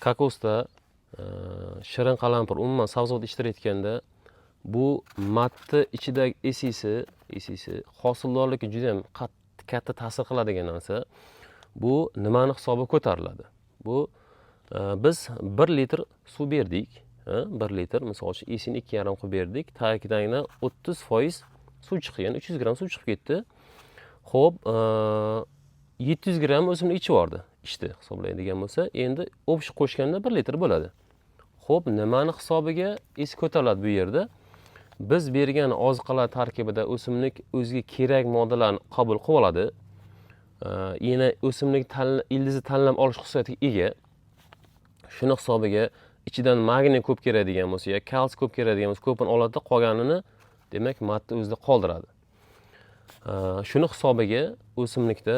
Kokosda shirin qalampir, umuman sabzavot yetishtirayotganda bu matni ichidagi esisi hosildorlikka juda ham katta ta'sir qiladigan narsa. Bu nimani hisobi ko'tariladi? Bu biz 1 litr suv berdik, 1 litr, misol uchun, esini 2,5 qilib berdik, tagidan 30% suv chiqdi, ya'ni 300 gramm suv chiqib ketdi. Xo'p, 700 gramm o'simlik ichib yubordi, ichdi hisoblaydigan bo'lsa, endi общий qo'shganda 1 litr bo'ladi. Xo'p, nimani hisobiga esi ko'tariladi bu yerda? Biz bergan oziqalar tarkibida o'simlik o'ziga kerak moddalarni qabul qilib oladi. Yana o'simlik ildizi tanlab olish xususiyatiga ega. Shuni hisobiga ichidan magniy ko'p kerak degan bo'lsa yo kalsiy ko'p kerak degan bo'lsa, ko'pini oladida, qolganini, demak, matni o'zida qoldiradi. Shuni hisobiga o'simlikda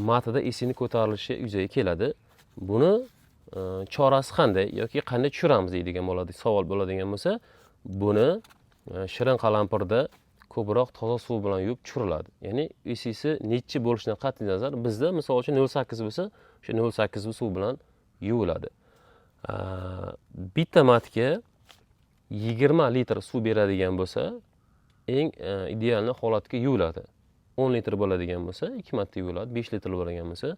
matida esini ko'tarilishi yuzaga keladi. Buni chorasi qanday yoki qanday tushiramiz deydigan bo'ladi, savol bo'ladigan bo'lsa, buni shirin qalampirda ko'proq toza suv bilan yuvib tushiriladi. Ya'ni esisi nechi bo'lishidan qat'iy nazar, bizda misol uchun 0,8 bo'lsa, o'sha 0,8 suv bilan yuviladi. Bitta matga 20 litr suv beradigan bo'lsa, eng idealniy holatga yuviladi. 10 litr bo'ladigan bo'lsa, 2 marta yuviladi, 5 litr bo'ladigan bo'lsa,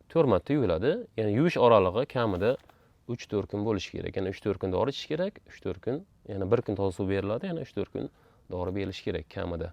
4 marta yuviladi. Ya'ni yuvish oralig'i kamida 3-4 kun bo'lishi kerak. Ya'ni 3-4 kun dori ichish kerak, 3-4 kun, yana bir kun toza suv beriladi, yana 3-4 kun dori berilishi kerak kamida.